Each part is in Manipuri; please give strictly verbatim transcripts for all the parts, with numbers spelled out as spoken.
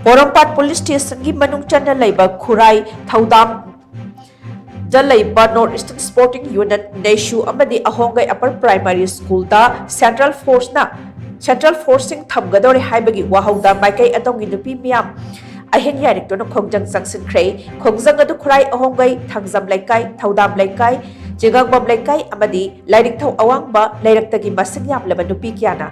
ꯄꯣꯔꯣꯝꯄꯥꯠ ꯄꯨꯂꯤꯁ ꯁ꯭ꯇꯦꯁꯟꯒꯤ ꯃꯅꯨꯡ ꯆꯟꯅ ꯂꯩꯕ ꯈꯨꯔꯥꯏ ꯊꯧꯗꯥꯝꯗ ꯂꯩꯕ North Eastern Sporting Union, ꯅꯦꯁꯨ ꯑꯃꯗꯤ ꯑꯍꯣꯡꯒꯩ Upper Primary Schoolꯗ Central Forceꯅ, Central Forceꯁꯤꯡ ꯊꯝꯒꯗꯧꯔꯦ ꯍꯥꯏꯕꯒꯤ ꯋꯥꯍꯧꯗ ꯃꯥꯏꯀꯩ ꯑꯗꯣꯝꯒꯤ ꯅꯨꯄꯤ ꯃꯤꯌꯥꯝ ꯑꯍꯤꯡ ꯌꯥꯏꯔꯤꯛꯇꯨꯅ ꯈꯣꯡꯖꯪ ꯆꯪꯁꯤꯟꯈ꯭ꯔꯦ꯫ ꯈꯣꯡꯖꯪ ꯑꯗꯨ ꯈꯨꯔꯥꯏ ꯑꯍꯣꯡꯒꯩ ꯊꯥꯡꯖꯝ ꯂꯩꯀꯥꯏ, ꯊꯧꯗꯥꯝ ꯂꯩꯀꯥꯏ, ꯆꯤꯉꯥꯡꯕꯝ ꯂꯩꯀꯥꯏ ꯑꯃꯗꯤ ꯂꯥꯏꯔꯤꯛꯊꯧ ꯑꯋꯥꯡꯕ ꯂꯩꯔꯛꯇꯒꯤ ꯃꯁꯤꯡ ꯌꯥꯝꯂꯕ ꯅꯨꯄꯤ ꯀꯌꯥꯅ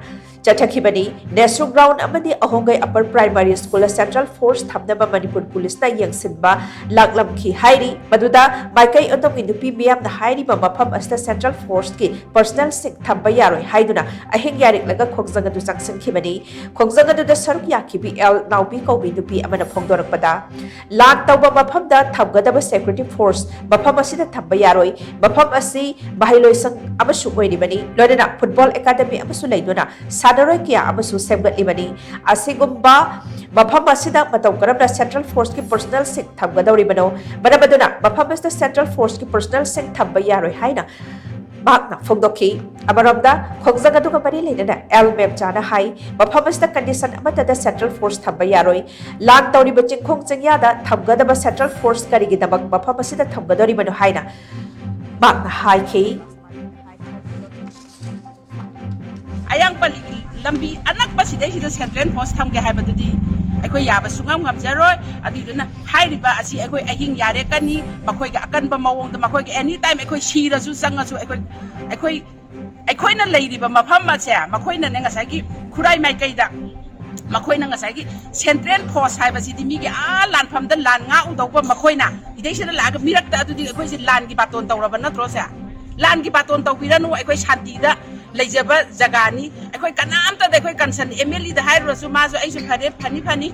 ꯆꯠꯊꯈꯤꯕꯅꯤ꯫ ꯅꯦꯁꯨ ground ꯑꯃꯗꯤ ꯑꯍꯣꯡꯒꯩ Upper Primary Schoolꯗ Central Force ꯊꯝꯅꯕ ꯃꯅꯤꯄꯨꯔ ꯄꯨꯂꯤꯁꯅ ꯌꯦꯡꯁꯤꯟꯕ ꯂꯥꯛꯂꯝꯈꯤ ꯍꯥꯏꯔꯤ꯫ ꯃꯗꯨꯗ ꯃꯥꯏꯀꯩ ꯑꯗꯣꯝꯒꯤ ꯅꯨꯄꯤ ꯃꯤꯌꯥꯝꯅ ꯍꯥꯏꯔꯤꯕ ꯃꯐꯝ ꯑꯁꯤꯗ Central Forceꯀꯤ personnelꯁꯤꯡ ꯊꯝꯕ ꯌꯥꯔꯣꯏ ꯍꯥꯏꯗꯨꯅ ꯑꯍꯤꯡ ꯌꯥꯔꯤꯛꯂꯒ ꯈꯣꯡꯖꯪ ꯑꯗꯨ ꯆꯪꯁꯤꯟꯈꯤꯕꯅꯤ꯫ ꯈꯣꯡꯖꯪ ꯑꯗꯨꯗ ꯁꯔꯨꯛ ꯌꯥꯈꯤꯕꯤ ꯑꯦꯜ ꯅꯥꯎꯕꯤ ꯀꯧꯕꯤ ꯅꯨꯄꯤ ꯑꯃꯅ ꯐꯣꯡꯗꯣꯔꯛꯄꯗ, ꯂꯥꯟ ꯇꯧꯕ ꯃꯐꯝꯗ ꯊꯝꯒꯗꯕ security force ꯃꯐꯝ ꯑꯁꯤꯗ ꯊꯝꯕ ꯌꯥꯔꯣꯏ꯫ ꯃꯐꯝ ꯑꯁꯤ ꯃꯍꯩꯂꯣꯏꯁꯪ ꯑꯃꯁꯨ ꯑꯣꯏꯔꯤꯕꯅꯤ, ꯂꯣꯏꯅꯅ football academy ꯑꯃꯁꯨ ꯂꯩꯗꯨꯅ ꯁꯥꯟꯅꯔꯣꯏ ꯀꯌꯥ ꯑꯃꯁꯨ ꯁꯦꯝꯒꯠꯂꯤꯕꯅꯤ꯫ ꯑꯁꯤꯒꯨꯝꯕ ꯃꯐꯝ ꯑꯁꯤꯗ ꯃꯇꯧ ꯀꯔꯝꯅ Central Forceꯀꯤ personnelꯁꯤꯡ ꯊꯝꯒꯗꯧꯔꯤꯕꯅꯣ? ꯃꯔꯝ ꯑꯗꯨꯅ ꯃꯐꯝ ꯑꯁꯤꯗ Central Forceꯀꯤ personnelꯁꯤꯡ ꯊꯝꯕ ꯌꯥꯔꯣꯏ ꯍꯥꯏꯅ ꯃꯍꯥꯛꯅ ꯐꯣꯡꯗꯣꯛꯈꯤ꯫ ꯑꯃꯔꯣꯝꯗ, ꯈꯣꯡꯖꯪ ꯑꯗꯨꯒ ꯃꯔꯤ ꯂꯩꯅꯅ ꯑꯦꯜ ꯃꯦꯝꯆꯥꯅ ꯍꯥꯏ, ꯃꯐꯝ ꯑꯁꯤꯗ condition ꯑꯃꯠꯇꯗ Central Force ꯊꯝꯕ ꯌꯥꯔꯣꯏ꯫ ꯂꯥꯟ ꯇꯧꯔꯤꯕ ꯆꯤꯡꯈꯣꯡ ꯆꯤꯡꯌꯥꯗ ꯊꯝꯒꯗꯕ Central Force ꯀꯔꯤꯒꯤꯗꯃꯛ ꯃꯐꯝ ꯑꯁꯤꯗ ꯊꯝꯒꯗꯧꯔꯤꯕꯅꯣ ꯍꯥꯏꯅ ꯃꯍꯥꯛꯅ ꯍꯥꯏꯈꯤ꯫ ꯑꯌꯥꯡꯄꯜꯂꯤꯒꯤ ꯂꯝꯕꯤ ꯑꯅꯛꯄꯁꯤꯗꯩꯁꯤꯗ Central Force ꯊꯝꯒꯦ ꯍꯥꯏꯕꯗꯨꯗꯤ ꯑꯩꯈꯣꯏ ꯌꯥꯕ ꯁꯨꯡꯉꯝ ꯉꯝꯖꯔꯣꯏ꯫ ꯑꯗꯨꯏꯗꯨꯅ ꯍꯥꯏꯔꯤꯕ ꯑꯁꯤ ꯑꯩꯈꯣꯏ ꯑꯍꯤꯡ ꯌꯥꯔꯦꯛꯀꯅꯤ, ꯃꯈꯣꯏꯒꯤ ꯑꯀꯟꯕ ꯃꯑꯣꯡꯗ, ꯃꯈꯣꯏꯒꯤ any time ꯑꯩꯈꯣꯏ ꯁꯤꯔꯁꯨ ꯆꯪꯉꯁꯨ ꯑꯩꯈꯣꯏ, ꯑꯩꯈꯣꯏ, ꯑꯩꯈꯣꯏꯅ ꯂꯩꯔꯤꯕ ꯃꯐꯝ ꯑꯁꯦ ꯃꯈꯣꯏꯅꯅꯦ ꯉꯁꯥꯏꯒꯤ ꯈꯨꯔꯥꯏ ꯃꯥꯏꯀꯩꯗ ꯃꯈꯣꯏꯅ ꯉꯁꯥꯏꯒꯤ Central Force ꯍꯥꯏꯕꯁꯤꯗꯤ ꯃꯤꯒꯤ ꯑꯥ ꯂꯥꯟꯐꯝꯗ ꯂꯥꯟ ꯉꯥꯛꯎꯗꯧꯕ ꯃꯈꯣꯏꯅ ꯏꯗꯩꯁꯤꯗ ꯂꯥꯛꯑꯒ ꯃꯤꯔꯛꯇ ꯑꯗꯨꯗꯤ ꯑꯩꯈꯣꯏꯁꯦ ꯂꯥꯟꯒꯤ ꯕꯥꯇꯣꯟ ꯇꯧꯔꯕ ꯅꯠꯇ꯭ꯔꯣ ꯁꯦ? ꯂꯥꯟꯒꯤ ꯕꯥꯇꯣꯟ ꯇꯧꯕꯤꯔꯅꯨ, ꯑꯩꯈꯣꯏ ꯁꯥꯟꯇꯤꯗ ꯂꯩꯖꯕ ꯖꯒꯥꯅꯤ꯫ ꯑꯩꯈꯣꯏ ꯀꯅꯥꯝꯇꯗ ꯑꯩꯈꯣꯏ concern, MLAꯗ ꯍꯥꯏꯔꯨꯔꯁꯨ ꯃꯥꯁꯨ ꯑꯩꯁꯨ ꯐꯔꯦ, ꯐꯅꯤ ꯐꯅꯤ,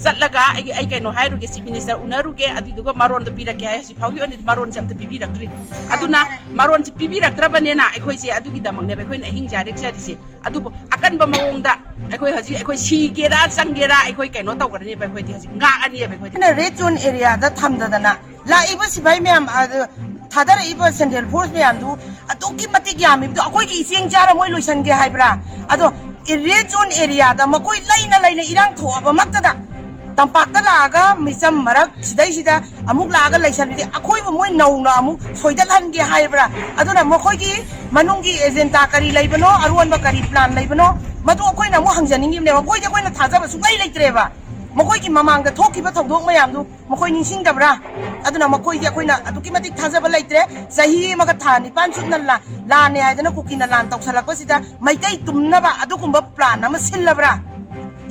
ꯆꯠꯂꯒ ꯑꯩ, ꯑꯩ ꯀꯩꯅꯣ ꯍꯥꯏꯔꯨꯒꯦ, Chief Minister ꯎꯅꯔꯨꯒꯦ, ꯑꯗꯨꯗꯨꯒ ꯃꯔꯣꯟꯗꯣ ꯄꯤꯔꯛꯀꯦ ꯍꯥꯏ꯫ ꯍꯧꯖꯤꯛ ꯐꯥꯎꯒꯤ ꯑꯣꯏꯅꯗꯤ ꯃꯔꯣꯟꯁꯦ ꯑꯝꯇ ꯄꯤꯕꯤꯔꯛꯇ꯭ꯔꯤ꯫ ꯑꯗꯨꯅ ꯃꯔꯣꯟꯁꯦ ꯄꯤꯕꯤꯔꯛꯇ꯭ꯔꯕꯅꯤꯅ ꯑꯩꯈꯣꯏꯁꯦ ꯑꯗꯨꯒꯤꯗꯃꯛꯅꯦꯕ ꯑꯩꯈꯣꯏꯅ ꯑꯍꯤꯡ ꯌꯥꯔꯦꯛꯆꯔꯤꯁꯦ꯫ ꯑꯗꯨꯕꯨ ꯑꯀꯟꯕ ꯃꯑꯣꯡꯗ ꯑꯩꯈꯣꯏ ꯍꯧꯖꯤꯛ, ꯑꯩꯈꯣꯏ ꯁꯤꯒꯦꯔꯥ ꯆꯪꯒꯦꯔꯥ ꯑꯩꯈꯣꯏ ꯀꯩꯅꯣ ꯇꯧꯒꯅꯦꯕ, ꯑꯩꯈꯣꯏꯗꯤ ꯍꯧꯖꯤꯛ ꯉꯥꯛꯑꯅꯦꯕ ꯑꯩꯈꯣꯏꯗꯤ꯫ ꯑꯩꯅ red zone areaꯗ ꯊꯝꯗꯗꯅ ꯂꯥꯛꯏꯕ ꯁꯤꯐꯥꯏ ꯃꯌꯥꯝ, ꯑ, ꯊꯥꯗꯔꯛꯏꯕ Central Force ꯃꯌꯥꯝꯗꯨ ꯑꯗꯨꯛꯀꯤ ꯃꯇꯤꯛ ꯌꯥꯝꯃꯤꯕꯗꯨ ꯑꯩꯈꯣꯏꯒꯤ ꯏꯆꯦꯡ ꯆꯥꯔ ꯃꯣꯏ ꯂꯣꯏꯁꯟꯒꯦ ꯍꯥꯏꯕ꯭ꯔꯥ? ꯑꯗꯣ red zone areaꯗ ꯃꯈꯣꯏ ꯂꯩꯅ ꯂꯩꯅ ꯏꯔꯥꯡ ꯊꯣꯛꯑꯕꯃꯛꯇꯗ ꯇꯝꯄꯥꯛꯇ ꯂꯥꯛꯑꯒ ꯃꯤꯆꯝ ꯃꯔꯛ ꯁꯤꯗꯩꯁꯤꯗ ꯑꯃꯨꯛ ꯂꯥꯛꯑꯒ ꯂꯩꯁꯜꯂꯗꯤ ꯑꯩꯈꯣꯏꯕꯨ ꯃꯣꯏ ꯅꯧꯅ ꯑꯃꯨꯛ ꯁꯣꯏꯗꯠꯍꯟꯒꯦ ꯍꯥꯏꯕ꯭ꯔꯥ? ꯑꯗꯨꯅ ꯃꯈꯣꯏꯒꯤ ꯃꯅꯨꯡꯒꯤ ꯑꯦꯖꯦꯟꯗꯥ ꯀꯔꯤ ꯂꯩꯕꯅꯣ, ꯑꯔꯣꯟꯕ ꯀꯔꯤ ꯄ꯭ꯂꯥꯟ ꯂꯩꯕꯅꯣ, ꯃꯗꯨ ꯑꯩꯈꯣꯏꯅ ꯑꯃꯨꯛ ꯍꯪꯖꯅꯤꯡꯉꯤꯕꯅꯦꯕ꯫ ꯃꯈꯣꯏꯗꯤ ꯑꯩꯈꯣꯏꯅ ꯊꯥꯖꯕ ꯁꯨꯡꯂꯩ ꯂꯩꯇ꯭ꯔꯦꯕ꯫ ꯃꯈꯣꯏꯒꯤ ꯃꯃꯥꯡꯗ ꯊꯣꯛꯈꯤꯕ ꯊꯧꯗꯣꯛ ꯃꯌꯥꯝꯗꯨ ꯃꯈꯣꯏ ꯅꯤꯡꯁꯤꯡꯗꯕ꯭ꯔꯥ? ꯑꯗꯨꯅ ꯃꯈꯣꯏꯗꯤ ꯑꯩꯈꯣꯏꯅ ꯑꯗꯨꯛꯀꯤ ꯃꯇꯤꯛ ꯊꯥꯖꯕ ꯂꯩꯇ꯭ꯔꯦ꯫ ꯆꯍꯤ ꯑꯃꯒ ꯊꯥ ꯅꯤꯄꯥꯟ ꯆꯨꯞꯅ ꯂꯥ-, ꯂꯥꯟꯅꯦ ꯍꯥꯏꯗꯅ ꯀꯨꯀꯤꯅ ꯂꯥꯟ ꯇꯧꯁꯜꯂꯛꯄꯁꯤꯗ ꯃꯩꯇꯩ ꯇꯨꯝꯅꯕ ꯑꯗꯨꯒꯨꯝꯕ ꯄ꯭ꯂꯥꯟ ꯑꯃ ꯁꯤꯜꯂꯕ꯭ꯔꯥ?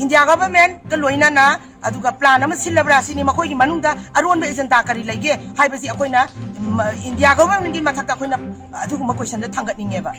ꯏꯟꯗꯤꯌꯥ ꯒꯚꯔꯟꯃꯦꯟꯠꯀ ꯂꯣꯏꯅꯅ ꯑꯗꯨꯒ ꯄ꯭ꯂꯥꯟ ꯑꯃ ꯁꯤꯜꯂꯕ꯭ꯔꯥ ꯁꯤꯅꯤ꯫ ꯃꯈꯣꯏꯒꯤ ꯃꯅꯨꯡꯗ ꯑꯔꯣꯟꯕ ꯑꯦꯖꯦꯟꯗꯥ ꯀꯔꯤ ꯂꯩꯒꯦ ꯍꯥꯏꯕꯁꯤ ꯑꯩꯈꯣꯏꯅ, ꯎꯝ, ꯏꯟꯗꯤꯌꯥ ꯒꯚꯔꯟꯃꯦꯟꯠꯀꯤ ꯃꯊꯛꯇ ꯑꯩꯈꯣꯏꯅ ꯑꯗꯨꯒꯨꯝꯕ ꯀꯣꯏꯁꯟꯗ ꯊꯥꯡꯒꯠꯅꯤꯡꯉꯦꯕ꯫